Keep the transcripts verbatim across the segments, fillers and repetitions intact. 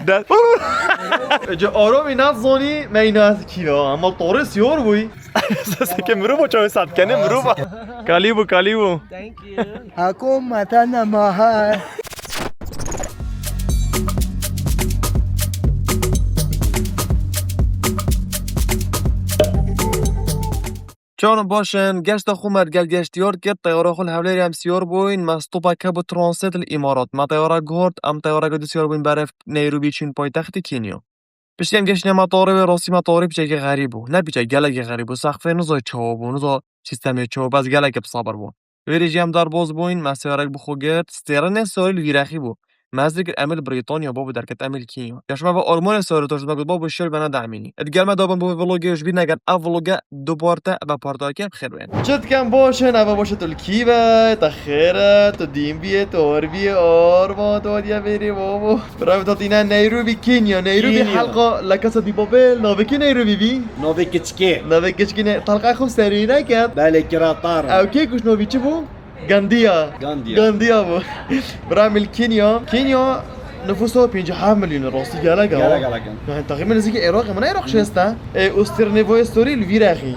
De- Ece Aromî nazanî meyna kî ya? Ama torê siyor bûy. Seseke mirov çawe sat kene mirov. Kalî bû, kalî bû. Thank you. Hakûmeta nemaha. Çawan baş in, geşta xwe me gel geştiyar kir, teyara xwe li Hewlêrê em siyar bûyn, me stopa kebû transit li Îmarat. Me teyara guhort, em teyara du siyar bûyn berê Neyrobi çûn paytextê Kenya. Piştî em geştine metarê wê, rastî metarê piçekî xerîb bû. Ne piçek, gelekî xerîb bû. Sexfê niza çawa bû, niza sîstemê çawa, bes gelekî bi sebir bû. Wêrê jî em derbas bûyn, me seyarek bi xwe girt, stêrine sarî li vî rexî bû. Me ez dikir em ê li Brîtanya, babo derket em ê li Kenya. Ya şima ve Almanya sarî to ji me got, babo şer bena demînî. Digel me dabin bo vlogê ji bîr nekin, ev vloge du parte, ebe partake bi xêr bên. Çi dikem baş in, eve baş e, tu li kî ve, te xêr e, tu dîn biyê, tu hor biyê, arva, tu hatiye vêrê babo. Bira, tu hatîne Nairobi, Kenya. Nairobi Kenya. Helqa La Casa de Papel, navê kî Nairobi bî? Navê kiçikê. Navê kiçikê ne, helqa xwe serî neket. Belê, kiratar. Ew kê kuş navî çi bû? Gandiya. Gandiya. Gandiya bû. Bira, em li Kenya. Kenya nüfusa pêncî heft milyon, rastî gelek e. Gelek, gelek e. Yani takriben nêzîkî Iraq, min Iraq şêste. E, û stêrnê voyê storî li vî rexî.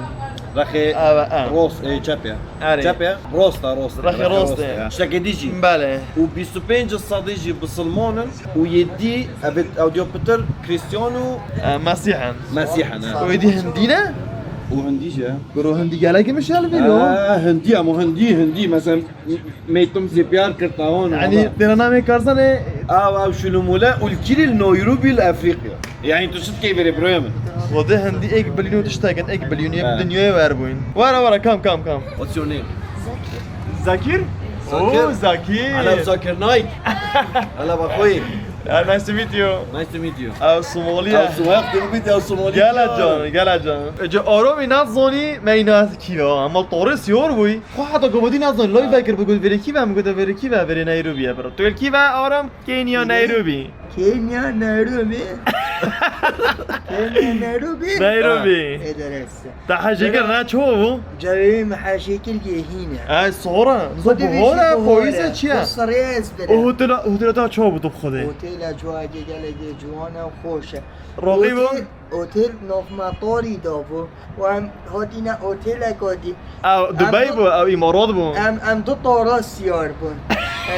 Rexê Eve, e. Rost, e, çep e. Erê. Çep e, rost e, rost e. Rexê rost e. Tiştekê dî jî. Belê. Û bîst û pênc sedî jî bisilman in û yedî, ev, ew diyo pitir Krîstiyan û E, Mesîh in. Mesîh in, e. Û êdî hindî ne? Û hindî jî. Kuro hindî gelekî mişel vê lo. E, hindî, ama hindî, hindî. Mesela Meytum zî piyar kir tawan. Yani, têra namê Karzanê. Ew, ew şulumule û li kîrî li Nairobi li Efrîqya. Yani, tu çi dikey verê biraya min? Xwedê hindî ek bilyonî tiştekin, ek bilyonî, he, bi dinyayê wer bûyn. Were, were, kam, kam, kam. What's your name? Zakir? Zakir? Oo, Zakir. Ala Zakir Naik. Ala Bakoyî. Yeah, nice to meet you. Nice to meet you. Ew Somaliye. Ew Somaliye, ew Somaliye. Gela can, gela can. Ece Aromî nazanî meyna kî ya? Ama torê siyor bûy. Xwe heta govadî nazanî, lay vekir bi got verê kî ve, min got verê kî ve, verê Nairobi ye bira. Tu li kî ve Aram? Kenya, Nairobi. Kenya, Nairobi. Kenya, Nairobi. Nairobi. Ha. Ê dereste. Te hejî kir, ne çawa bû? Cewê me hejî kir yê hîne. Ay, sora. Nizo bihore, payîze çi ye? O sirê ez bire. O hotela, hotela te çawa bû tu bi Xwedê? Hotela cuwa ge gelekê ciwan e, xweş e. Roqî bû? Otel, otel navmetarî da bû. Û em hatîne oteleka dî. Ew Dubey bû, ew Îmarat bû. Em, em du tara siyar bûn.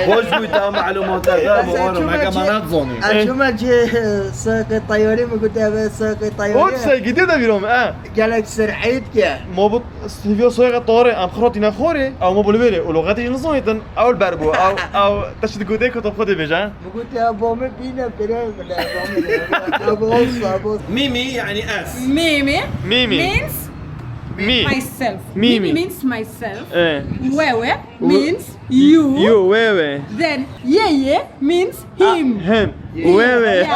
Xweş bû te malûmata te, bi orom, heke me nedizanî. Ez çûme cê seyqê teyarê, min got, ev e seyqê teyarê. O tiştekî dê de bîra min, e. Gelek sir'et ke. Ma bi hêviya seyqê teyarê, em xwe hatîne xwarê, ew ma bi li wêrê, û loqetê jî nizanîtin, ew li ber bû, ew, ew, te çi digotê, ku tu bi xwe dê bêje. Min got, ya bo min bîne, bire min, ya bo min, ya bo olsun, ya bo olsun. Mimi, yani ez. Mimi Mimi. Means me. Myself. Mimi. Mimi means myself. Eh. Wewe means you. You, wewe. Then yeye means him. Ah, him. Wewe. Yeah.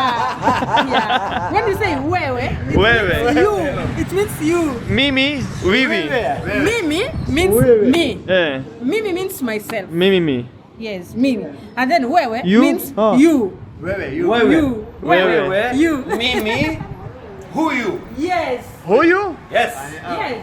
Yeah. When you say wewe, it means you. It means you. Mimi, wewe. Mimi means me. Eh. Mimi means myself. Mimi, me. Yes, Mimi. And then wewe means you. Wewe, you. Wewe. You. Wewe. Wewe. You. Mimi, who you? Yes. Who you? Yes. Yes.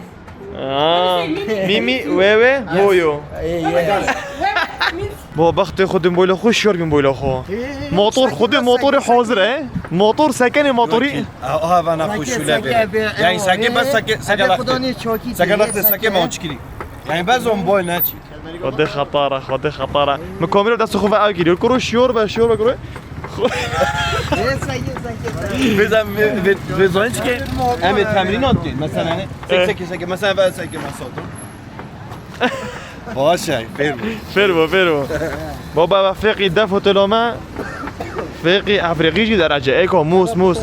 Ah. Mimi, wewe, who you? Yes. Wewe means. Bo bextê xwe din boyla xwe, şiyor bin boyla xwe. Motor xwe din, motorê hazir e. Motor sekenê motorî. Aha, vana xwe şûle bê. Yani seke bes seke, seke lextê. Seke lextê, seke me çikirî. Yani bez on boy ne çi? Xwedê xetara, Xwedê xetara. Min kamera dest xwe ve ew girî. Kuro şiyor be, şiyor be, kuro. Vêza vê, vê, vê zanî çike? Em ê temrînat kên. Mesela, ne? Sek, sek, sek, mesela, ve sek, mesela. Baş e, fêr bû. Fêr bû, fêr bû. Baba, ve fêqî def hotela me. Fêqî Efrîqî jî derece. Eko, mûz, mûz.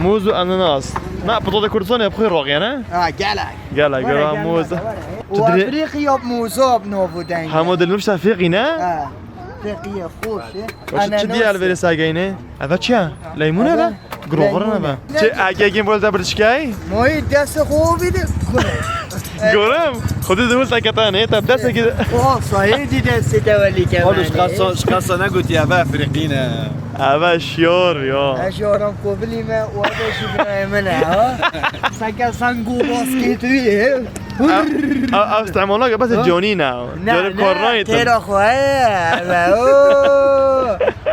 Mûz û enanas. Na, pitoda Kurdistanê bi xwe roqiye, ne? Ha, gelek. Gelek, were, gelek, mûz. Û Efrîqî yap mûz ap novu deng. Hema dilmişte fêqî, ne? Ha. Fêqî ye, xweş e. Baş, çi diye el verê sergeyne? Eve çi ye? Leymûn e be? Groxir e be? Çi, ege gin bol de birçikey? Moyî dest xo bide. Gorim. Xwedî dibir seketane, te dest ki. O sayê di dest de welî ke. Oğlum, şikasa, şikasa ne gotiye, eve Efrîqî ne. Eve şiyor ya. Ez şiyoram kovilî me, o eve şi binayê min e, ha? Seke sen go basketî ye. Ev, ev, ev istimala ke bes Ha? Canî ne. Ne, Canî ne, kornayê tim. Têra xwe ye, ev e, o.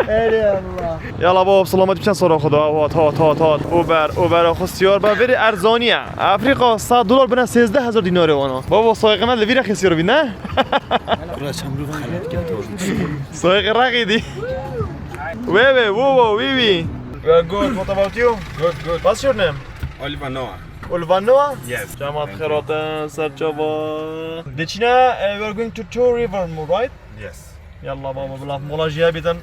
Ey Allah. Yala baba, selamet, çend sala xwe da, hat, hat, hat, hat. Uber, Uber xwe siyar be, verê erzanî ye. Afrika sed dolar bine sêzdeh hezar dînarê wana. Baba, sayê qîmet li vî rexê siyar bî, ne? Kura çemrû xelet kete. Sayê rexê dî. Wê, wê, wo, wo, wî, wî. We are good. What about you? Good, good. What's your name? Oliver Noah. Oliver Noah? Yes. Cemat xêratin, ser çava. Deçîne, eh, we are going to Two River Mall, right? Yes. Yalla baba, bila mola jî hebîtin.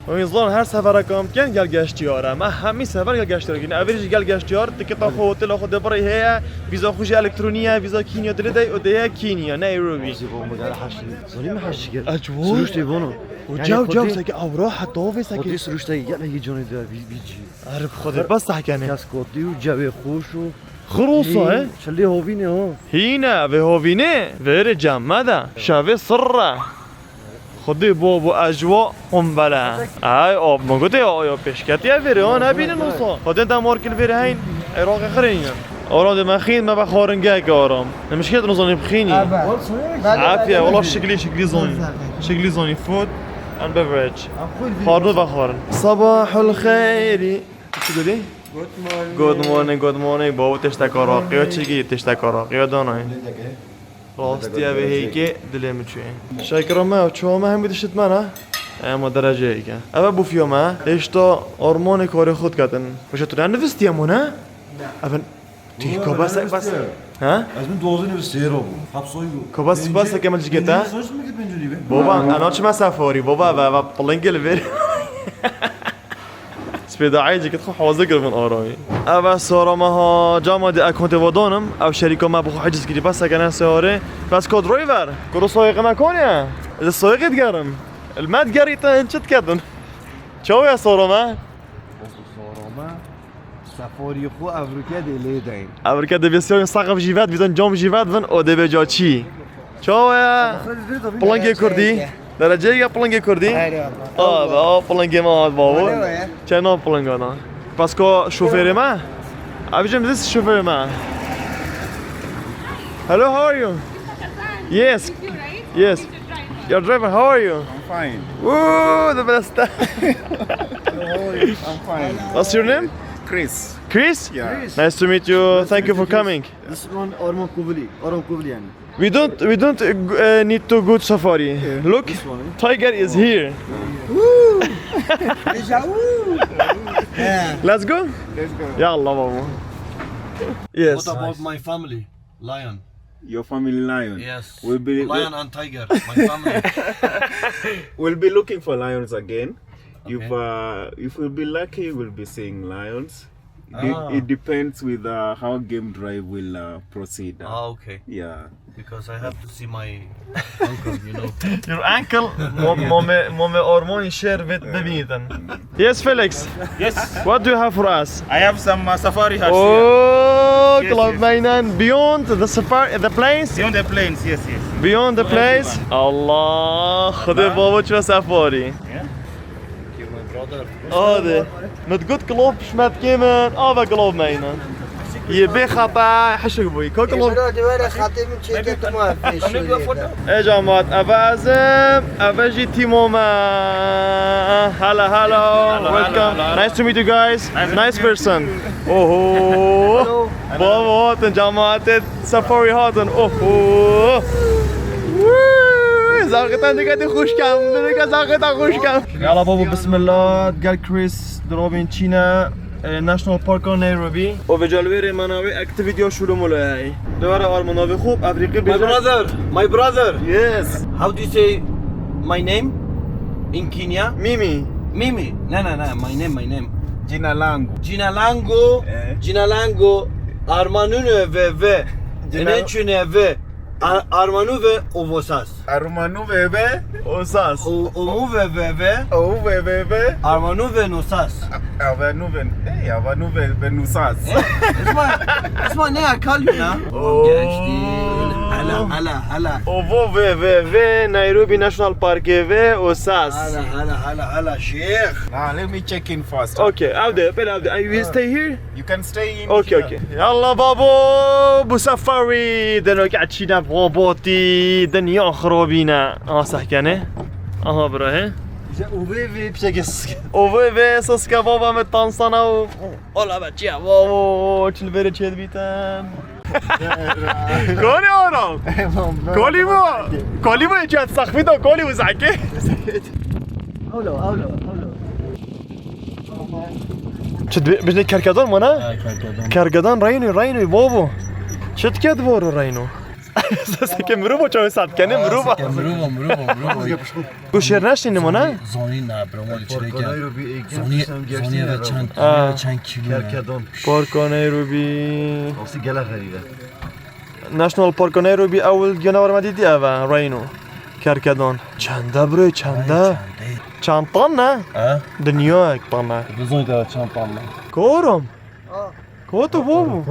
Wî zor her seferek em dikin gel geştiyar e. Me hemî sefer gel geştiyar dikin. Evê jî gel geştiyar, tiketa xwe, hotela xwe dê birê heye, vîza xwe jî elektronî ye, vîza Kenya dilê de û dê ye Kenya, Nairobi. Zî bo me gel haşî. Zanî me haşî gel. Ecwo. Siruştê bono. Û Yani caw, caw xwedî seke avro, heta vê seke. Xwedî siruşteyî gelekî canê de vî, vî cî. Erê bi Xwedê bes sehkene. Kes kotî û cewê xweş û Xirosa, he? Çilê hovînê ho. Hîne, vê hovînê, verê cem me de. Şevê sirre. Xwedê bo bo ecwa qumbele. Ay, o, min gotê, o, yo, pêşketiye verê, o, nebînin wisa. Xwedê de morkil verê heyn, Iraqê xirînin. Oram de me xîn, me be xwaringeheke oram. Ne mişket nizanî bixînî. Afiye, wala şiklî, şiklî zonî. Şiklî zonî, food and beverage. Xwarin ve xwarin. Sabahul xeyrî. Çi gotî? Good morning. Good morning, good morning. Bavo tiştek araqiyo çigî, tiştek araqiyo danay. Rastiye ve heyke dilê min çûye. Şekira me, çawa me hemî dişit me ne? Ema dereceyeke. Eve bufiya me, hêşta armanê karê xwe diketin. Wişe tu ne nivistiye mo ne? Ne. Eve tî kabesek bes. Ha? Ez min dozin ev sêro bû. Hapsoy bû. Kabes bes ke me cigeta. Soç mi ki pencû dibe? Baba, ana çima safari, baba, ve, ve, pilingil ver. Spêda eycekê xwe hazir kir bin aramî. Ev e sora me ha, cama de ek konte vodonim. Ev şerîka me bi xwe heciz kirî, bes sekene seyarê. Bes kod driver. Kuro soyê me konê? Ez soyê digerim. El me digerî te çi diketin? Çawa ye sora me? Sora me. Sefarî xwe evrûke dê lê deyn. Evrûke dê bê siyahên saqif jî vet, bîzan cam jî vet bin, o dê bê ca çî. Çawa ye? Pilingê kurdî. Dereceyê ya pilingê kurdî? Hayır, Allah. Abi, o pilingê me hat bavo. Çend pilinga da? Pasko şofêrê me? Abicim, this is şofêrê me. Hello, how are you? Yes. Yes. Your driver, how are you? I'm fine. Woo, the best. I'm fine. What's your name? Chris. Chris? Yeah. Nice to meet you. Thank you for coming. This one, Orman Kuvli. Orman Kuvli yani. We don't, we don't uh, need to go safari. Look, this one, eh? Tiger is here. Woo! Déjà, woo! Yeah. Let's go. Let's go. Ya Allah, baba. Yes. What about my family? Lion. Your family lion. Yes. Will be lion and tiger. My family. We'll be looking for lions again. You've, uh, if we'll be lucky, we'll be seeing lions. De- Ah. It depends with uh, how game drive will uh, proceed. Ah, okay. Yeah. Because I have to see my uncle, you know. Your uncle, mo- mome mome ormoni şer vet bebiyeten. Yes, Felix. Yes. What do you have for us? I have some uh, safari huts here. Oh, yes, club yes. Mainan beyond the safari, the plains. Beyond the plains, yes, yes. Beyond the plains. Allah, xwedê bavo çi safari. Yeah. Hadi. Min digot kilov pişmetkê min, ava kilov meyne. Yê bê xata hişik bûyî. Ka kilov. Ê, bira, di were xatê min çêke tu ma pêşûrê de. Ê camat, eve ez im, eve jî tîmo me. Hello, hello. Hello, hello, welcome. Hello. Nice to meet you guys. Nice person. Oho. Hello. Bavo, hatin camatê. Safari hatin, oho. Woo! Zaqetan dike de xweş kam, dike zaqetan xweş kam. Yala babo, bismillah, gel Chris, dirobin Çîne, e, National Park Nairobi. O ve calvêrê manavi activity şulu mulay. Dewara armanavi xub, Afrika. My brother, my brother. Yes. How do you say my name in Kenya? Mimi. Mimi. No, no, no, my name, my name. Jina langu. Jina langu. Eh. Jina langu. Armanunu ve ve. Jina- Enenchune ve. A-, Armanuve ovosas. Armanuve ve osas. O-, omuve ve ve. Omuve ve ve. Armanuve nosas. Avanuve, ey, avanuve ve nusas. Eh, isma, isma ne akalyo na? Oo. Genç değil. Hala, hala, hala. Ovo ve ve ve Nairobi National Park ve osas. Hala, hala, hala, hala, şeyh. Now let me check in first. Okay, avde, pel avde. I will stay here. You can stay in. Okay, here. Okay. Yalla babo, bu seferi deno keçîne robotî, dinya xirobîne. Aha sehkene. Aha bira he. Bize uve ve bize geske. Uve ve soske baba me tansana u. Ola be çiya babo, çil vere çed biten. Kolî oğlum. Kolî bu. Kolî bu çet sakfî da kolî bu zaki. Avlo, avlo, avlo. Çi dibê, bijne kerkedan mana? Ha, kerkedan. Kerkedan reyno, reyno, babo. Çi diket voro reyno? Seseke mirobo çawe sat kene miroba. Seseke miroba, miroba, miroba. Bu şêr neştîne mana? Zonî ne, bro, mali çileke. Zonî, zonî ve çend, zonî ve çend kilo. Kerkedan. Parka Nairobi. Nasıl gele xerîbe. National Parka Nairobi ewil canavar me dîtî ev e, reyno. Kerkedan. Çende bro, çende? Ay, çende. Çend tan ne? Ha? Dinyayek tan ne? Bizon da çend tan ne? Korum. Kotu bu mu?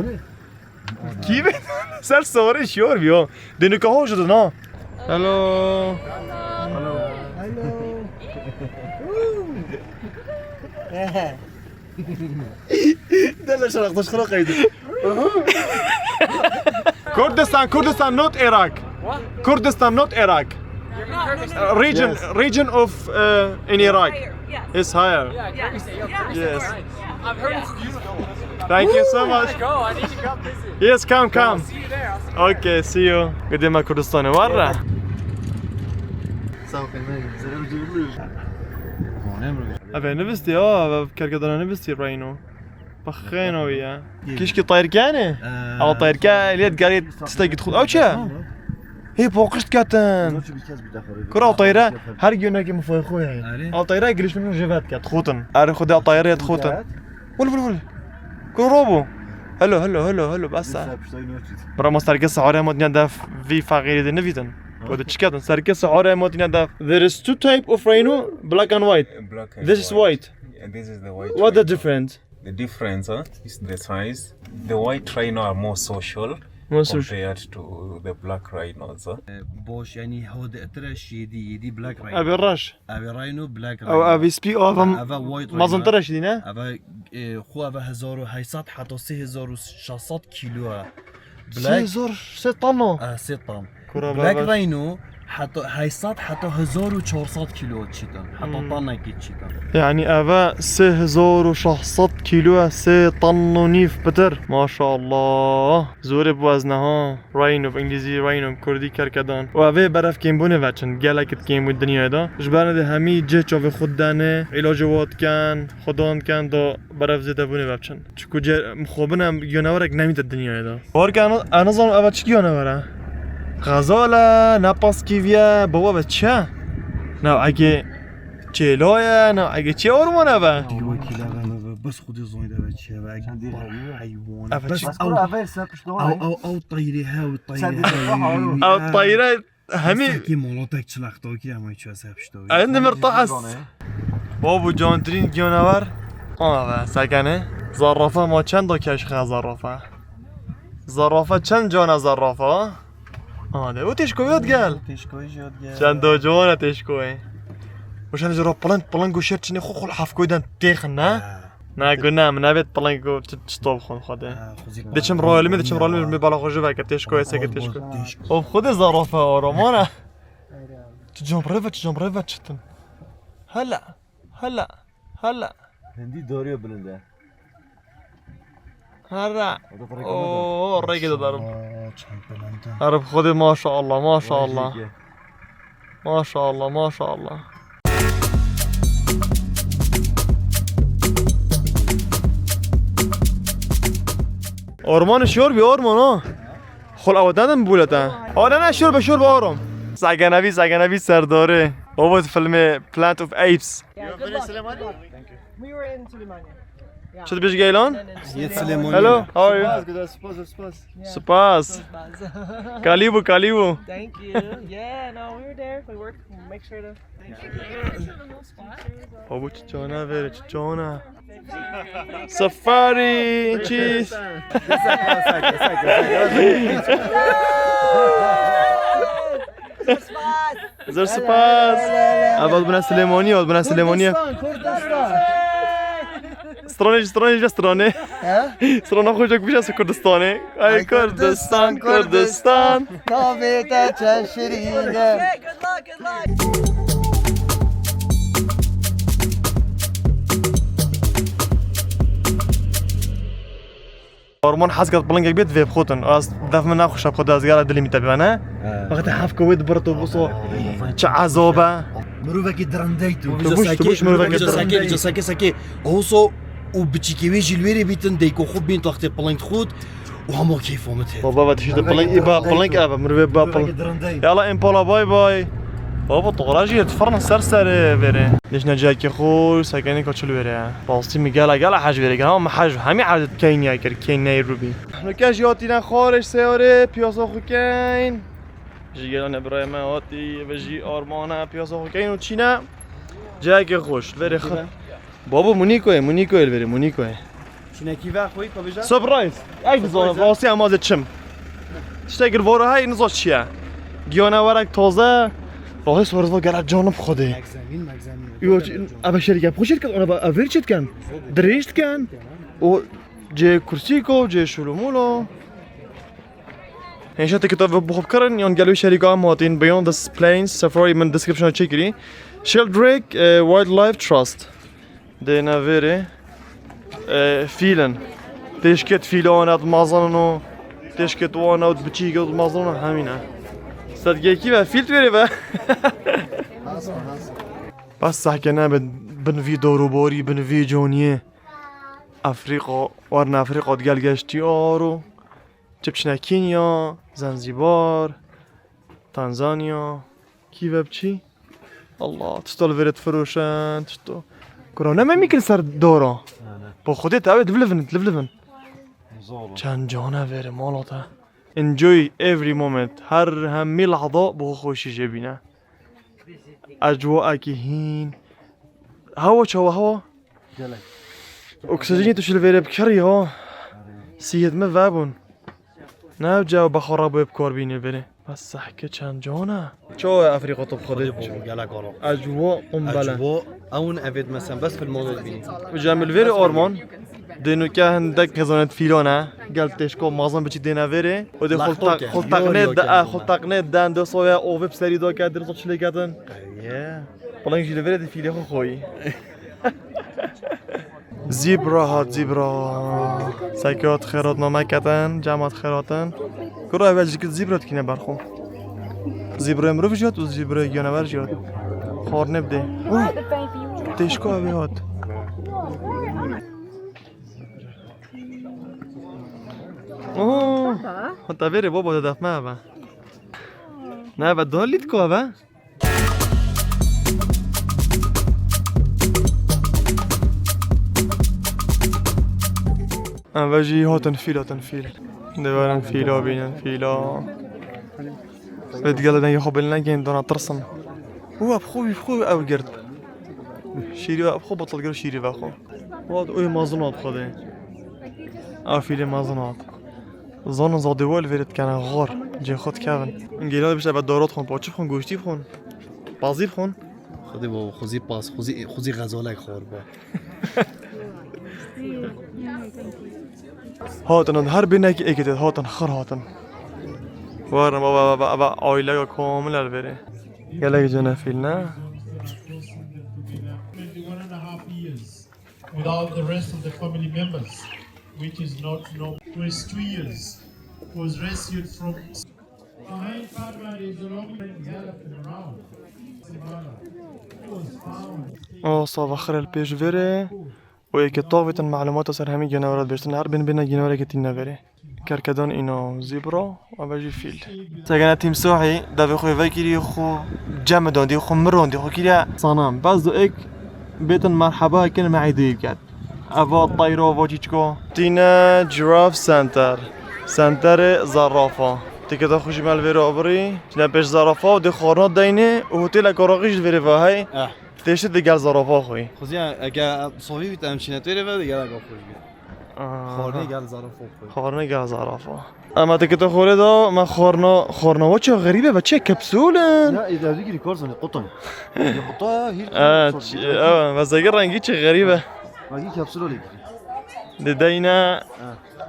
Kî be? Ser sore şiyor biyo. Deni kaho şudu na. Hello. Hello. Dela şarak taş xira qaydı. Kurdistan, Kurdistan, not Iraq. What? Kurdistan, not Iraq. Region, region of uh, in Iraq. Higher, yes. It's higher. Yeah, Kurdistan, yeah, Kurdistan. Yes. I've heard it's beautiful. Thank you so much. I go. I need to come visit. Yes, come, come. I'll see you there. I'll see you there. Okay, see you. Gideme Kurdistan var ya. Sağ ol. Eve nivistî, aa, eve kerkedana nivistî reyno. Baxêno ya. Kişkî tayr kene? Ee, Ew tayr ke, lê digarê tiştekî dixwit. Ew çi? Hê paqij diketin. Kura ew tayre her gönekî mifayê xwe ye. Erê. Ew tayre girişmin ji ve dike, dixwutin. Erê xwedê ew tayre dixwutin. Wil, wil, wil. Kuro robû. Hello, hello, hello, hello, bes e. Bira ma serkê sehorê ma dinya def vî feqîrî de nivîtin. Wede çiketin? Serkê sehorê ma dinya def. There is two type of rhino, black and white. Black and white. This is white. And this is the white rhino. What the difference? The difference, huh, is the size. The white rhino are more social. More social. Compared to the black rhinos, huh? Boş, yani, ho de tira şiyedi, yedi black rhino. Abi raş. Abi rhino, black rhino. Abi spî, abi. Abi white rhino. Mezin tira şiyedi ne? Abi, e, xu abi hezar û heyt sed heta sê hezar û şeş sed kilo. Black. Sê hezar sê ton o? Ah, sê ton. Kura Black baba. Rhino heta heyt sed heta hezar û çar sed kilo çitin. Heta Hmm. Tonekî çitin. Yani eve sê hezar û şeş sed kilo, sê ton û nîv pitir. Maşallah. Zorê bi wezne ha. Rhino, bi îngilîzî rhino, bi kurdî kerkedan. Û evê beref kêmbûnê veçin. Gelek kêmbûn dinyayê de. Ji ber de hemî cih çavê xwe dene, îlacê wan dikin, xwedan dikin, da beref zêde bûnê ve biçin. Çiku cê, mixabin em canawerek nemîte dinyayê de. Warke, ez nizanim eva çi canawer e? Xezal e, ne paskîvî ye, baba ve çi ye? Ne eke çêla ye, ne eke çi orman e ve? Dîwa kî leve me ve, bes xwedê zanî de ve çi ye ve, ek heywan. Eve bes çi? Ew, ev, ev, ev, ev tayîrê he, ew tayîrê he. Ew tayîrê Hemî Sekî molotek çilextokî ama hiç wese pişto. Endi mir tahs. Babu cantirîn canawer. Ana be, sekene. Zarafa ma çend o keşxe zarafa. Zarafa çend cana zarafa? Ana de, o têşkoyot gel. Têşkoyot gel. Çend o cana têşkoyê. O şen jira piling, piling û şer çinê xo xul hafkoyden têxin ne? Ha. Na, guna, min navêt piling û çi, çi top xwin xwedê. Ha, xwezî Diçim piling. Royalimi, diçim Ya. Royalimi, min bala xwe ji veke têşkoyê, seke Xwezî têşko. têşko. Of, xwedê zarafa oramana. Tu cam reva, tu cam reva çitin. Hala, hala, hala. Hindi doriyo bilinde. Hala. O da fark etmez. Oo, rege de darım. Aa, çend bilinde. Arif xwedê maşallah, maşallah. Vay jeke. Maşallah, maşallah. Orman şiyor bir orman o. Xol awa dadan buleta. Orana şiyor be şiyor be orom. Saganavî, saganavî serdorê. O bu filmê Planet of Apes. Yeah, good luck. We were in Sulemaniye. Çi dibêjî Geylan? Yê Silêmoniyê. Hello, how are you? Spas, guda, spas, spas. Spas. Kalî bû, kalî bû. Thank you. Yeah, no, we were there. We work, we make sure to. Babo, çi çana vere, çi çana. Safari, cheese. Zor spas. Ev bûne Silêmoniyê, bûne Silêmoniyê. Kurdistan, Kurdistan. Stranê jî, stranê jî stranê. He? Strana xwe jek bije Kurdistanê. Ay Kurdistan, Kurdistan. Navê te çend şirîn e. Arman hez ket pilingek bêt vê bixotin. Ez def min nexweş e, xwe dezgera dilê min te bibene. He. Wextê hevke wê dibir tu biso. Çi ezob e. Mirovekî dirindey tu. Tu biş, tu biş mirovekî dirindey. Sekê, sekê, sekê. Oso û biçîkê wê jî li wê rê bîtin, deyko xwe bîn taxtê piling xwit û hema keyfa min tê. Baba, va tiştî piling, î ba piling eve, mirovê ba piling. Yala, Impala, bay bay. Baba, toxra jî yê, difirin ser serê verê. Nişne ciyakê xwe, sekenî ka çil verê. Rastî mi gela, gela hej verê, gela mi hej, hemî hej keynî kir, keynî rûbî. Nuke jî hatîne xarê seyarê, piyasa xwe keyn. Ji gela ne birayê me hatî, ve jî armane, piyasa xwe keyn û çîne. Ciyakê xweş, verê xwe. Babo, Munîko ye, Munîko ye li verê, Munîko ye. Çinekî ve xwî, ka bêje? Surprise! Ey dizane, rastî em azê çim. Tiştekî li vora hey, nizo çi ye. Giyanewerek taze. Rastî surprise, gelek canim xwedê. Magzemîn, magzemîn. Yo, eve şerî yap. Xweş dikin, ona ba, ev çi dikin? Dirêj dikin. O cê kursîko, cê şulumûlo. Hêşa te kitavê bixwe bikirin, yan gelo şerîka em hatîn Beyond the Plains Safari, min description çêkirî. Sheldrake, eh, Wildlife Trust. Dê navêrê, eh, fîl in. Têşkêt fîlan et mezin û têşkêt wan et biçîk et mezin û hemîne. Sedgekî ve fîl verê ve. Bes sehke nebe bin vî dorûborî, bin vî coniyê. Afrîqa, warna Afrîqa digel geştî aro. Çi biçine Kenya, Zanzibar, Tanzanya, kî ve biçî? Allah, tişta li vêrê difiroşin, tişta. Kura, ne memî kir ser dora. Ne, ne. Bo Xwedê te ew ê divilivin, divilivin. Zor. Çend cana vêrê mala te. Enjoy every moment. Her hemî lehza bo xweşî jê bîne. Ecwaekî hîn. Hewa çawa hewa? Gelek. Oksijînê tu şil vêrê bikirî ha. Siyet me vebûn. Ne ew cewab xwe rabûye bi kor bînê vêrê. Bes sehke çend cana. Çawa Afrîqa tu bi Xwedê? Xwedê bû gelek alo. Ecwa qumbele. Ecwa, ewn evêt mesen bes filmano dibînî. Û cem li vêrê orman. Dê nuke hindek kezanet fîlan e. Gel têşko mazin biçî dêne vêrê. Û dê xultaqnê de, xultaqnê den de soya ovê bi serî do ke dirzo çilê ketin. Ye. Piling jî li vêrê dê fîlê xwe xoyî. Zîbra hat, zîbra. Seke hat xêrat name ketin, cem hat xêratin. Kuro ev ji zîbra dikine ber xwe. Zîbrayê mirov jî hat û zîbrayê giyanewer jî hat. Xwarine bidê. Oh! Têşko ev ê hat. Oh! Hata vêrê baba de def me eve. Ne eve, daha lîtko eve? Em ve jî hatin fîl, hatin fîl. Dê werin fîla bînin, fîla. Lê digel dengê xwe bilî negihên dana tirsin. Û ev xwe, wî xwe ew girt. Şîrî ve ev xwe, betil girt şîrî ve xwe. Wat oy mezin hat Xwedê. Ew fîlê mezin hat. Zanin zadê we li vêrê dikene xor. Cê xwe dikevin. Gêla bişte be dorot xwin, paçî bixwin, goştî bixwin. Pazî bixwin. Xwedê bo xwezî pas, xwezî, xwezî xezalek xor be. Hatin, her bînek êkê tê hatin, xir hatin. Warin baba, baba, baba, aileka komil el verê. Gelek cenefîl ne? Without the rest of the family members, which is not normal. It was two years, was rescued from. Behind Fatma is a long galloping around. He was found. O sava xir el pêş verê. Û êkê tavêtin malûmata ser hemî genewera dibêjtin, her bin bêne genewerekê tîne verê. Kerkedan îna zîbra, eve jî fîl. Segene tîmsahî devê xwe vekirî, xwe cemidandî, xwe mirandî, xwe kiriye sanam. Bes do êk bêtin merheba kin me eydê ket. Eva tayra ava çîçka. Tîne Giraffe Center. Senterê zerafa. Tiketa xwe jî me li vê re birî. Tîne pêş zerafa û dê xwarina deynê û hotêleka raqî jî li vê re ve hey. Eh. Têştê digel zerafa xwe. Xuziya, eke sovî bît em çîne têrê ve digel eka xwe jî bît. Aha. Xwarina gel zerafa xwe. Xwarina gel zerafa. Ama tiketa xwe lê da, me xwarina, xwarina we çi xerîb e, be çi kapsûl in? Ya, ê, derdikî kar zanî, qutan. Ya, quta ya, hîr Evet, sor, çi, ya. Evet, mesela rengî çi xerîb e. Rengî kapsûla lê girî. Di deyne,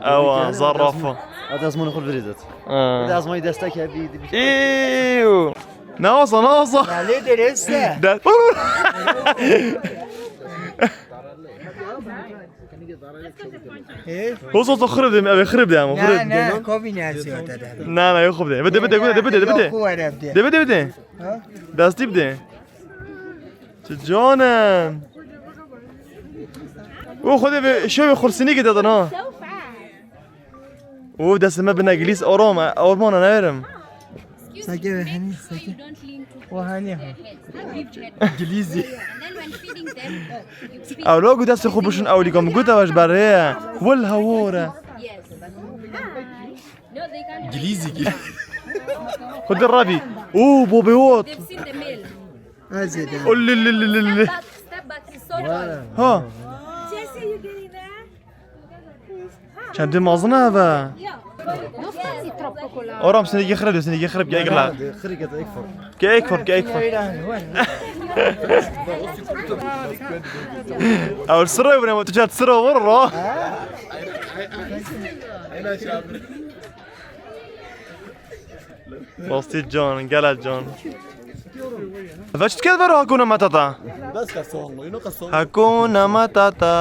Ha. ewa, Demek ki, zerafa. Hadi azmanı kul vereceğiz. Ha. Hadi azmayı destek hep iyi. Ew. Ne olsa, ne olsa. Ya, ne derse? De- He? Hozo to xirib de, ev xirib de ama, xirib. Ne, ne, kovî ne ziyade de. Ne, ne, yok de. Bide, bide, bide, bide, bide. Yok, bu var evde. De, bide, bide. Ha? Destî bide. Çi canim. O xwedê ve şev xursinî gide dana. O destê me bine gilîs, orom, ormana nerim. Sake ve hani, sake. O hani ha. Gilîzî. Ew lo ku destê xwe bişin ewlî kom, got ev ji berê ye. Wel hewore. Gilîzî ki. Xwedê rabî. Oo, bobê wot. They've seen the male. Azê de. O li li li li li. Step back, step back, it's so tall. Ha. Jesse, you getting there? Çendê mezin e eve. Oram, sinê xirib, sinê xirib, gel, gel. Xirib, gel, gel, gel. Gel, gel, gel. Ew sira wire, tu çat sira wire. Rastî can, gele can. Ve çi dikeve ver Hakuna Matata? Bes ka soğan, ino ka soğan. Hakuna Matata.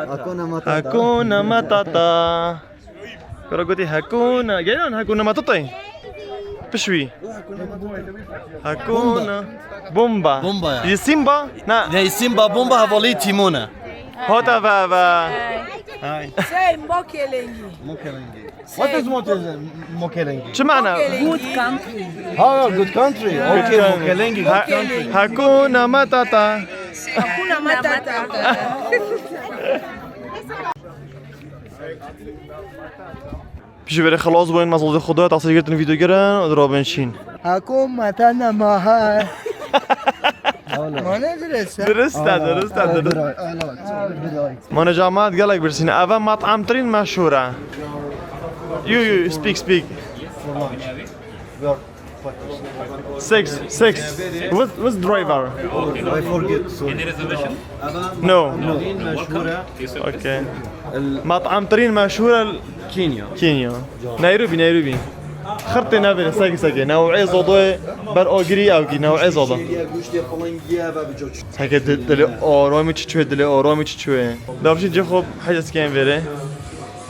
Hakuna Matata. Hakuna Matata. Kara gotî Hakuna. Gelen Hakuna Matata. Pişwî. Hakuna. Bomba. Bomba ya. Yi Simba? Na. Ne, Simba Bomba hevalî Timon e. Hota ve ve. Hi. Say, Mokelengi. Mokelengi. What is Moke-, Mokelengi? Çi mana? Good country. Ha, good country. Okay, Mokelengi, good country. Hakuna Matata. Hakuna Matata. Piştî verê xilas bûn, me zodê xwe da, tasîr girtin, vîdeo girin û dirabin şîn. Hakuna Matata maha. Mane dirist e. Dirist e, dirist e, dirist. Mane camat gelek birsîne. Eve mat'amtirîn meşhur e. You, you, speak, speak. Six, six. With, with driver. I forget, sorry. No. Okay. Mat'amtirîn meşhur e. Kenya. Kenya. Nairobi, Nairobi. Xirtê navê seke seke. Newê zodoyê ber agirî ew kî, newê zodo. Seke di-, dilê aramî çi çûye, dilê aramî çi çûye. Davşî cê xwe hecez kên vêrê.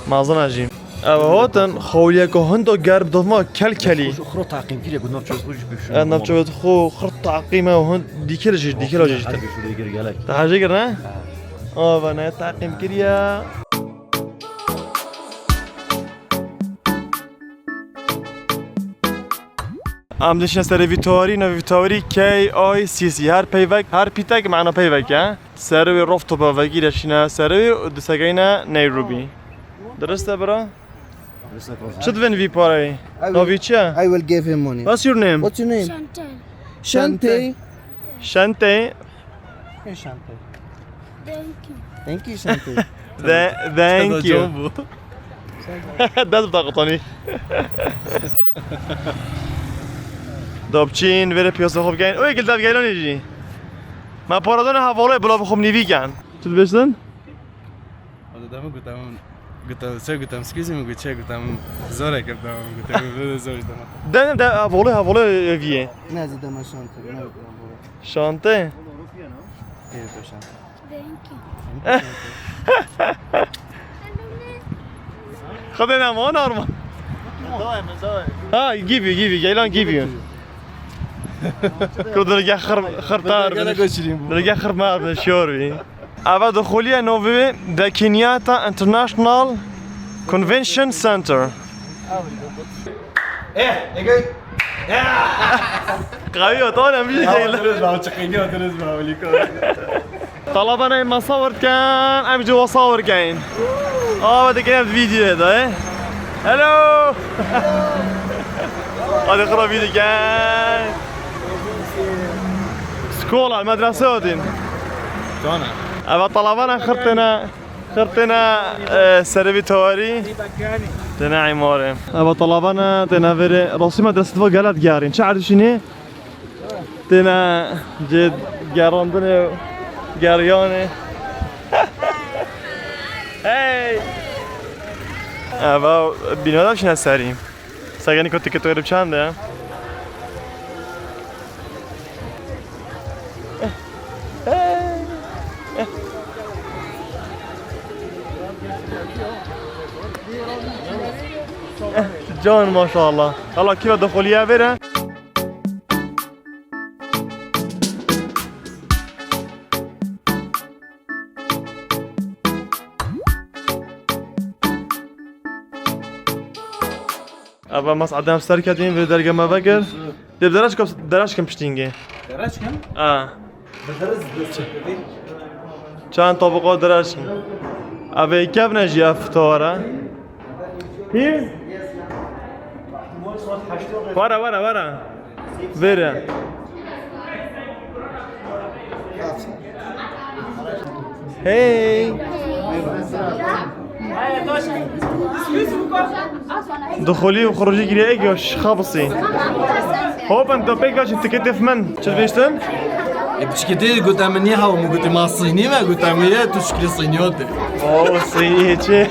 Mazina jî. Ev hatin xawliyeke hunda germ dovma kel kelî. Xwe, xwe taqîm kiriye, got navçe xwe jî bişûn. E, navçe xwe xir taqîm e, hund dîkir jî, dîkir jî. Te hecê kir ne? Ha. Ava ne taqîm kiriye. Em dişine serê vî tawarî, navê vî tawarî K I C C. Her peyvek, her pîtek mana peyvek e. Serê wê rof topa vekî de şîne serê wê û disegeyne Nairobi. Dirist e bira? Çi divin vî pareyê? I will, navî çi ye? I will give him money. What's your name? What's your name? Shantae. Shantae. Shantae. Shantae. Thank you. Thank you, Shantae. Thank you. Dest bi te qutanî. Dobçîn, vêrê piyasa xwe bikeyn. Oy, gildav geylanê jî. Me para dane hevalê bila bi xwe nîvî ken. Çi dibêjtin? Wala dema gotam, gotam, çi gotam, excuse me, got çi gotam, zor e gotam, gotam, zor e gotam. De, de, hevalê, hevalê viyê. Ne, zî dema şante, ne gotam. Şante? Evet, şante. Thank you. Xwedê nema normal. Ha, give you, give you, geylan give you. Ku dilge xir, xirtar. Dilge xir mar bin şor bi. Ava dixuliye novi The Kenyatta International Convention Center. Eh, nigga. Qavi otan em bir geylan. Diriz ba, çıkın ya, diriz ba, öyle. Talabana em masawir dikin, em jî wasawir keyin. Ava dikin ev videoyê de, e? Hello! Hadi xira video keyin. Skola, medrese odin. Cana. Eva talabana xirtena, xirtena, e, serevî tawarî. Tena imare. Eva talabana, tena vere. Rosî medrese diva gelat gerin. Çi erdişini? Têne cê gerandinê û geriyanê. Hey! Eva bîna de şine serî. Segenî ku tiketê wê çend e? Can maşallah. Allah kî ve dixuliye vêre. Eva mas edem serketîn vê derge me vekir. Dê bi dereşka, dereşkin piştîngê. Dereşkin? A. Bi hiriz dest çekirî. Çend tabiqa dereşkin. Eve kevne jî ev tawara. Here? Wara, wara, wara. Vêre. Hey. Dixulî û xuricî girê ek ya şixabisî. Hop, em to pêk çi tiketê min. Çi dibêjtin? E, piçkî dê gote min niha û min gotê ma Sînî me, gote min ye, tu şikilî Sînî ote. Oo, Sînî çi?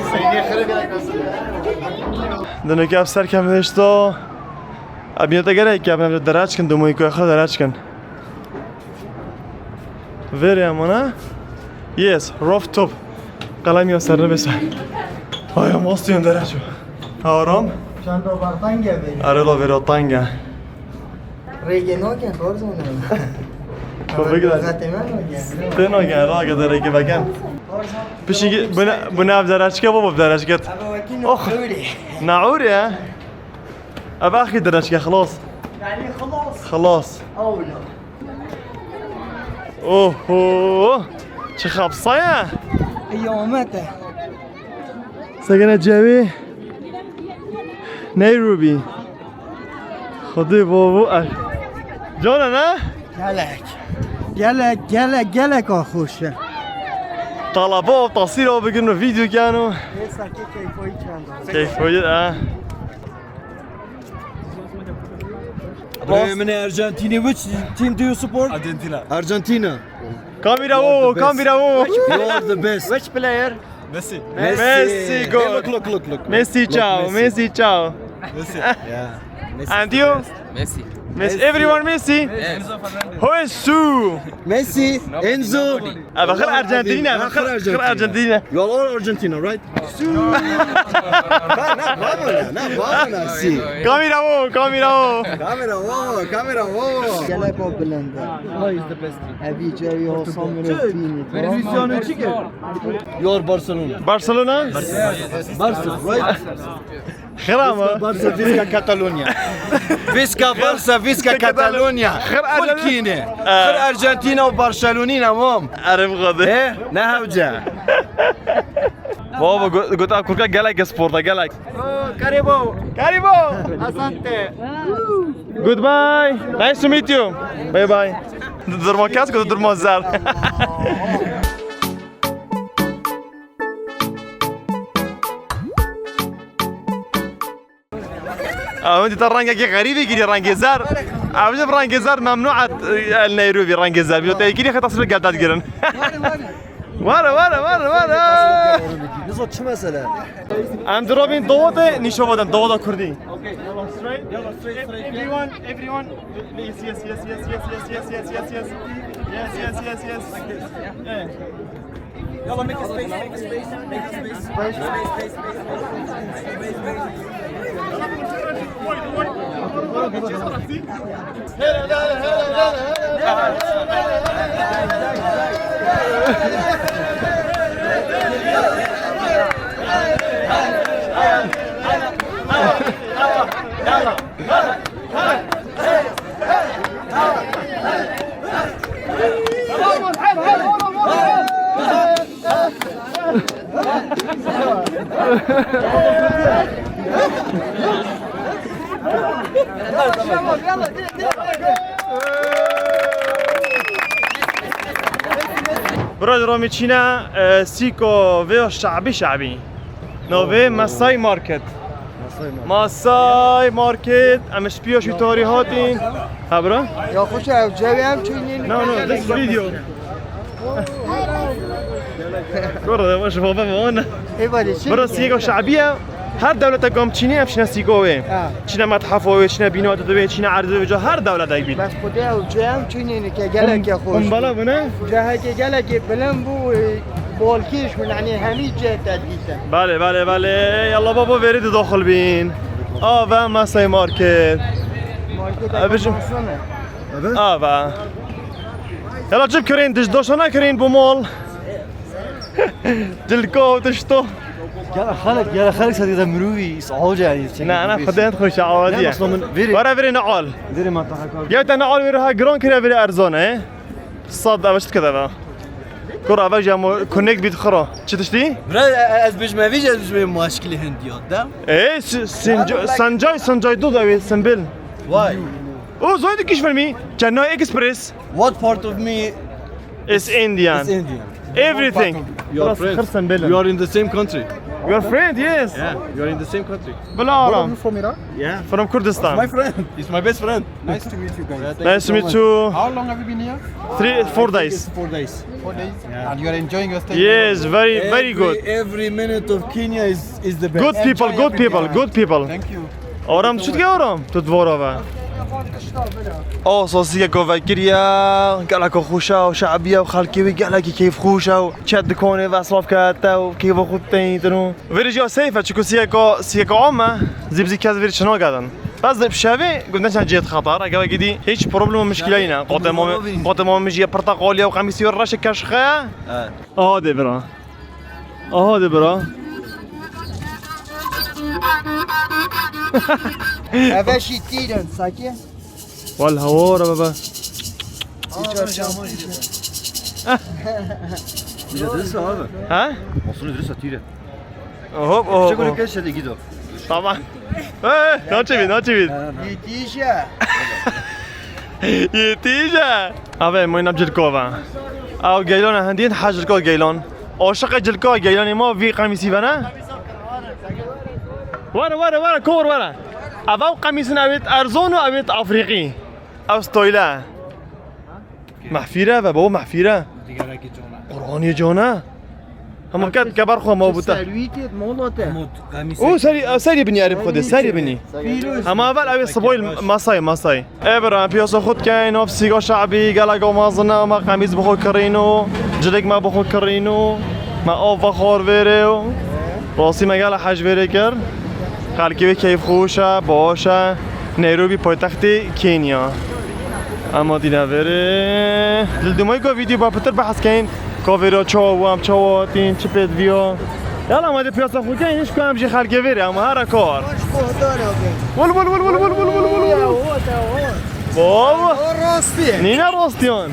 Dineke ev serkevin işte. Abiyete gerek ya, ben dereçkin, dumoyu koy, dereçkin. Vêrê em wana. Yes, rooftop. Qelem ya ser nivîse. Ay, em astiyan dere çû. Aram. Çanda bartanga vêrê. Are la vêra tanga. Rêgê nakin, Tarzan e. Xwe bigire. Zaten ben nakin. Tê nakin, la gede rêgê veken. Pişikî bine, bine ev dereçke baba, dereçket. Oh. Naûrê. Ev axî dereçke, xilas. Yani xilas. Xilas. Awla. Oho! Çi xapsaya? Qiyamete. Segene cewê Nairobi. Xwedê bavo er. Cana ne? Gelek. Gelek, gelek, gelek a xweş e. Talaba û tasîra bigirin û vîdeo keno. Êsa kê keyfoyî çend e. Keyfoyî, ha. Birayê min ê Arjantinê, which team do you support? Argentina. Argentina. Kamera wo, kamera wo. You are the best. Which player? Messi. Messi, good. Hey, look, look, look, look. Messi, ciao. Messi, ciao. Messi. Yeah. Messi. And you? Messi. Messi. Everyone Messi? Yes. Who is Su? Messi, Enzo. Eve xir Arjantinî ne, eve xir Arjantinî ne. You are all Argentina, right? Su. Na, na, baba na, na, baba na, si. Kamera wo, kamera wo. Kamera wo, kamera wo. Gelek o bilind e. Evî cewî Hasan Mirotinî. Cristiano çi ki? You are Barcelona. Barcelona? Barca, right? Xira mı? Barça, Visca Catalonia. Visca Barça, Visca Catalonia. Xir Arjantina. Xir Arjantina û Barcelonî ne mam. Erê bixwedê. He? Ne hewce. Baba, got, got, a kurka gelek sporta, gelek. Oh, Karibo. Karibo. Asante. Goodbye. Nice to meet you. Bye bye. Durma kes, got durma zer. Ew dîta rengekî xerîbî girî, rengê zer. Ew jî rengê zer memnû et, el Nairobi rengê zer. Biyo te girî xeta sibê geldat girin. Were, were, were, were. Nizo çi mesele? Em dirobîn dawetê, nîşova dem, daweta kurdî. Okay, yalla straight, yalla straight, straight. Everyone, everyone. Yes, yes, yes. Yes, yes, yes, yes. Yes, yes, yes, yes. Yeah. Yalla, make a space, make a space, make a space. Space, space, space, space. Bira, romî çîne, e, sîko vê şabî şabî. Navê Masai Market. Masai Market. Em ji piya şu tarî hatin. Ha, bira? Ya xweş e, ev cewê em çûyî nîne. No, no, this video. Kuro, yavaş baba, bana. Ê, balê, çi? Bira, sîko şabî ye. Her dewlete gam çînê, em çîne sîko wê. Ha. Çîne methafa wê, çîne bîna wê, çîne erdê wê, her dewlete bît. Bes xwedê ew cem çûnê ke gelek ya xweş. Kumbala bu ne? Ceheke gelekê bilind bû, e, balkêş bû, yani hemî cih te dîtin. Bale, bale, bale. Yalla baba, verî di daxil bîn. Ava Masai Market. Market. Ava. Yalla çi kirîn, diş doşana kirîn bu mol. Cilko tişto. Gel xelk, gel xelk sedî de mirûvî, is hoca yani. Na, na, xwedê xweş awadiye. Wara verê ne al. Verê mantaka. Ya te ne al, verê ha gran kire, verê erzan e. Sad, ava çi dikeve ava? Kur ava jamo connect bit xira. Çi tiştî? Bira, e, e, ez bijme vî, ez bijme maşkilê Hindiyan de. E, s-, sinc-, sancay, sancay do da wê simbil. Why? O, zoy dikiş filmî. Chennai Express. What part of me It's Indian. It's Indian. Everything. You are friends. Xirsin belin. You are in the same country. We are friend, yes. Yeah, you are in the same country. Bila aram. From Iran? Yeah. From Kurdistan. My friend. He's my best friend. Nice to meet you guys. Nice to meet you. How long have you been here? Three, four days. Four days. Four days. Yeah. And you are enjoying your stay? Yes, very, very good. Every, every minute of Kenya is, is the best. Good people, good people, good people. Thank you. Oram, çi dike oram? Tu dvora ve. O sosiyeko vekiriya, geleko xweş e û şebiye û xelkê wî gelekî keyfxweş e û çet dikonê ve saf kete û keyfa xwe teyîtin û. Verî jî ya seyf e, çiku siyeko, siyeko am e, zî bi zî kes verî çi nagetin. Bes di şevê, got neçen cihê xetar, ege wekî dî hiç problem û mişkîle nîne. Qotê mamê, qotê mamê jî ye pirteqalî ye û qemîsî wê reşê keşxe ye. Evet. Aha de bira. Aha de bira. Eve jî tîr in, sakê. Wal hawar baba. Dirist abi. Ha? Olsun, dirist tîr e. Hop, hop, hop. Çekolo keşe de gido. Tamam. Hey, naçevî, naçevî. Yetîşe. Yetîşe. Ave, moyna cilkova. Ew geylona hindî, ha cilko geylon. Aşiqê cilko geylanê ma vî qemîsî vene. Were, were, were, kor were. Ev ew qemîsin, ewêt erzon û ewêt Afrîqî. Ew stoyle. Mehfîre ve, baba, mehfîre. Digerekî cona. Qur'anê cona. Hema ket keber xwe ma bûte. Serwîtê mola te. O serî, serî binî erê xwedê, serî binî. Ama evel ew ê siboyî masayê, masayê. Ê bira, em piyasa xwe dikeyn, nav sîga şabî, gelek mezin e, me qemîs bi xwe kirîn û cilik me bi xwe kirîn û me av vexwar vêrê û rastî me gelek hej vêrê kir. Xelkê wê keyfxweş e, baş e. Nairobi paytextê Kenya. Em hatîne vêrê. Li dimay ka vîdeo ba pitir behs keyn. Ka vêra çawa bû, em çawa hatîn, çi pêt viya. Yala, ma dê piyasa xwe keyn, hiç ku em jî xelkê vêrê, em here kar. Wol, wol, wol. Baba. O rastî. Nîne rastiyan.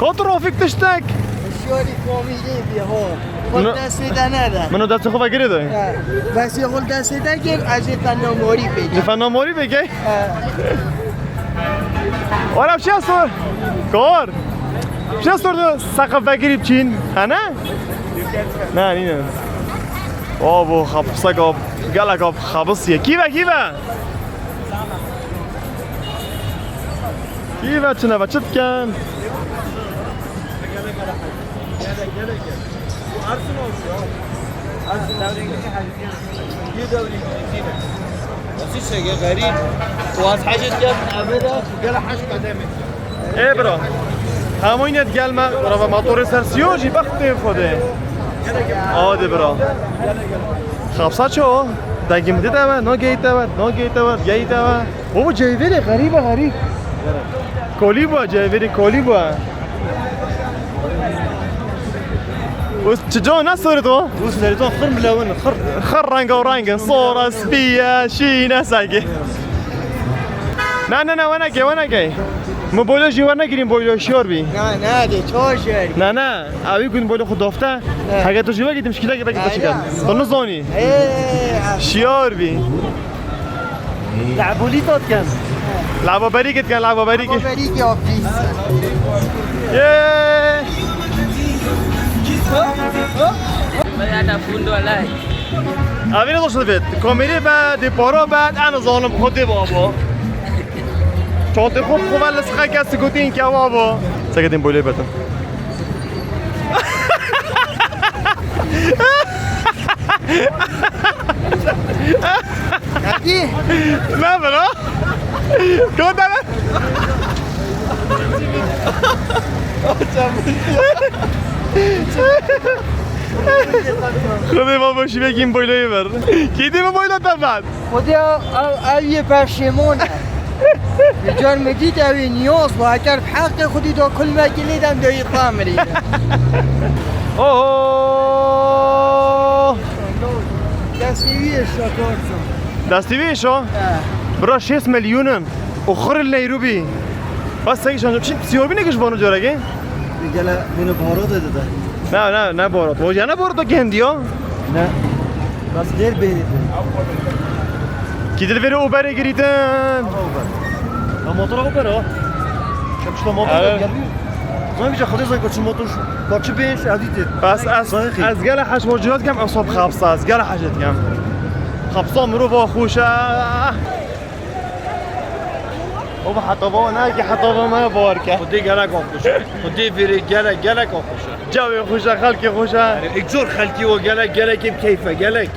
Ka trafîk tiştek. Şorî komîdî bî ho. Xwe destê de nede. Min o destê xwe vegirê de. He. Destê xwe destê de gir, ez ê fenna morî pê. Ji fenna morî pê key? He. Wala, çiya sor? Kor. Çiya sor de seqef vegirî biçîn. He ne? Ne, nîne. O bu xapsek o. Gelek o xabisiye. Kî ve, kî ve? Kî ve çi neve, çi dikin? Ê bira. Hemû yine digel me, bira, ve motorê ser siyo jî bextê xwe de. Hadi bira. Xapsa ço? Degim dide ve, no geyte ve, no geyte ve, geyte ve. Baba, ceyvêrê xerîb e, xerîb. Kolî bû, ceyvêrê kolî bû. Us çi co ne sorit o? Us nerî to xir milewin, xir. Xir renga rengin, sora, spiye, şîne sagi. Ne, ne, ne, wenekê, wenekê. Min boylo jî wernegirîn, boylo şiyar bî. Na, na, de, çawa şiyar bî? Na, na, ew ê ku min boylo xwe dafte. He. Heke tu jî wekî, tu mişkîlekê vekî xwe çikin. Aynen. Tu nizanî. Ee, Şiyar bî. Lehbolî tat ken. Lehba berî git ken, lehba berî git. Lehba berî git, ya pîs. Yee. Baya da fundo alay. Avê ne doşt bit. Kamerê be, dê para be, en zalim xwe dê baba. Çantê xwe xwe ver li siqe kes gotin ke baba. Seketin boylê betin. Hadi. Ne bro? Kota ne? Xwedê ma boşî vekî min boyloyê ver. Kêdî min boylo te vat. Xwedê ew, ew, ew yê peşêmon e. Li car min dît ew ê niyaz bû. Heker bi heqê xwedî da kulmekî lê dem de yê tamirî. Oho! Destê wî yê şakar sa. Destê wî yê şo? He. Bira şêst milyonun. Û xiril Neyrobi. Bas sengî şanjı. Çin siyobî ne giş banu careke? Gele beni baharat dedi de. Ne, ne, ne baharat. O ya ne baharat o kendi ya? Ne? Bas gel beni. Gidil veri Uber'e giriten. Ya motora Uber o. Şem işte motor Evet. geldi. Zan bir şey, hadi zan kaçın motor. Kaçı beş, hadi de. Bas az, Zayıf. az gele haş mociyat kem, asab xapsa, az gele haşet kem. Xapsa muru va xuşa. O heta va ne ki heta va me bar ke. Xwedê gelek xweş e. Xwedê vêrê gelek, gelek xweş e. Cawê xweş e, xelkê xweş e. Yanî, ek zor xelkê o gelek, gelek hep keyf e, gelek.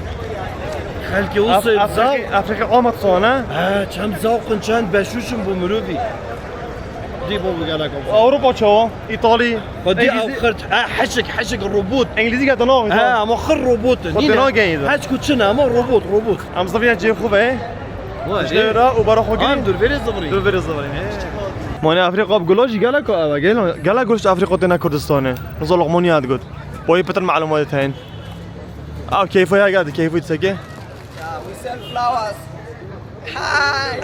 Xelkê o Af-, seyr Afrika, zaw. Afrika amat sona. Ha, çend zawq in, çend beşûş in bo mirovî. Dî bo gelek xweş. Ewropa çawa? Îtalî. Xwedî Îngilîzî- ew xirt, ha, heşik, heşik robot. Îngilîzî ke tu naxî Ha, ama xir robot. Xwedî Nîne. nageyî de. Heç ku çin e, ama robot, robot. Em zivîya cihê xwe ve. Vay, İşte ê. ra û bara xwe Am girî. dur verê zivirî. Dur verê zivirî. Mane Afrika bi gulo jî gelek ev e. Gel, gelek gulo ji Afrika têne Kurdistanê. Nizo Loqman ya digot. Boyê pitir malumatê teyin. Ev keyfo ya geldi, keyfo seke. Yeah, we sell flowers. Hi.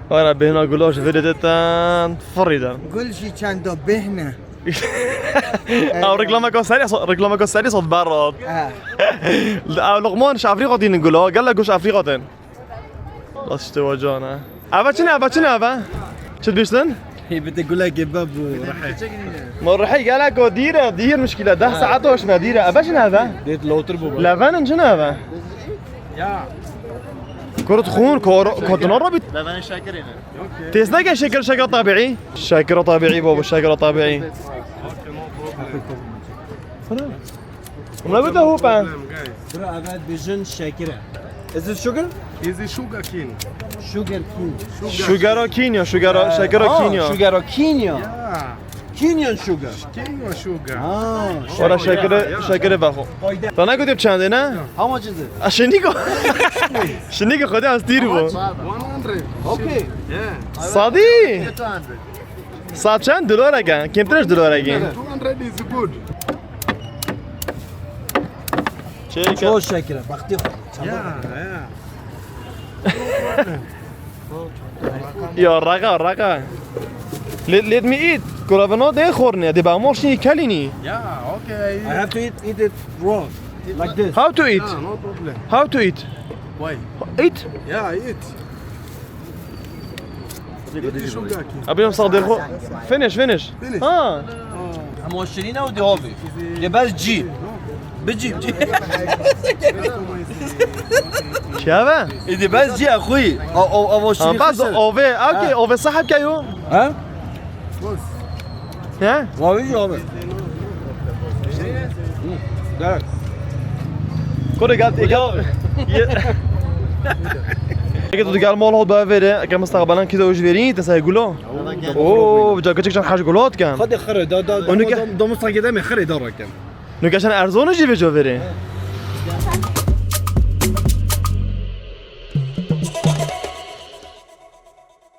Wara bêhna gulo ji verê de ten firî de. Gul jî çend da bêhne. Ew reklameka serî so-, reklameka serî sot berot. Ha. Ew Luqman ji Afrika tînin gulo, gelek guş Afrika tên. Bas işte o cana. Eve çi ne, eve çi ne eve? Çi dibîstin? Hê bi te gulekê be bû, rehe. Ma rehe gelek o dîre, dîr mişkile, deh saet hoş me dîre. Eve çi ne eve? Dêt lotir bû. Levenin çi ne eve? Ya. Kurut xûn, kor-, kotina robît. Levenin şekerê ne? Têst neke şeker, şeker tabiî. Şeker tabiî babo, şeker tabiî. Buna bir de hopa. Bro, evet, bijin şekere. Is it sugar? Is it sugar cane? Sugar cane. Sugar. Sugar cane ya, sugar, Ha, şeker ha, cane ya. Sugar cane ya. Yeah. Kenyan sugar. Kenyan sugar. Ha, Ora şekere, şekere bak. Sana götür çende ne? How much is it? A, şimdi ko. Şimdi ko, hadi az değil bu. One hundred. Okay. Yeah. Sadi. Saat çend? Dolar eken. Kemtir ji dolar eken. Two hundred is good. Çek. Çok şekere. Bak diyor. Yeah, yeah. Ya, raga, raga. Let, let me eat. Kuravino de xorne, de ba moşni kelini. Yeah, okay. I have to eat, eat it raw, like this. How to eat? Yeah, no problem. How to eat? Why? Eat? Yeah, eat. Eat the sugar cane. Abi, yom sağ derxo. Finish, finish. Finish. Ha. Ama şirîne û dihovî. De bes cî. Bicî, bicî. Çi eve? Ê, de bes cî, e, xwî. A, o, o, Ha, şirîn bas xwî ser. Ove, okey, Ha. ove sahip ke yo? Ha? He? Wa wî jî ove. Hı, gerek. Kore gel, gel. Ye- Eke tu gel mal hot da vere, eke mustaqbalan ki de uj veri, te say gulo. Oo, bir dakika çekeceğim, hac gulo atken. Hadi xire, da, da, Onu da, ke- da, da mustaqbal deme xire da raken. Nuke sen erzonu jî vêco verê.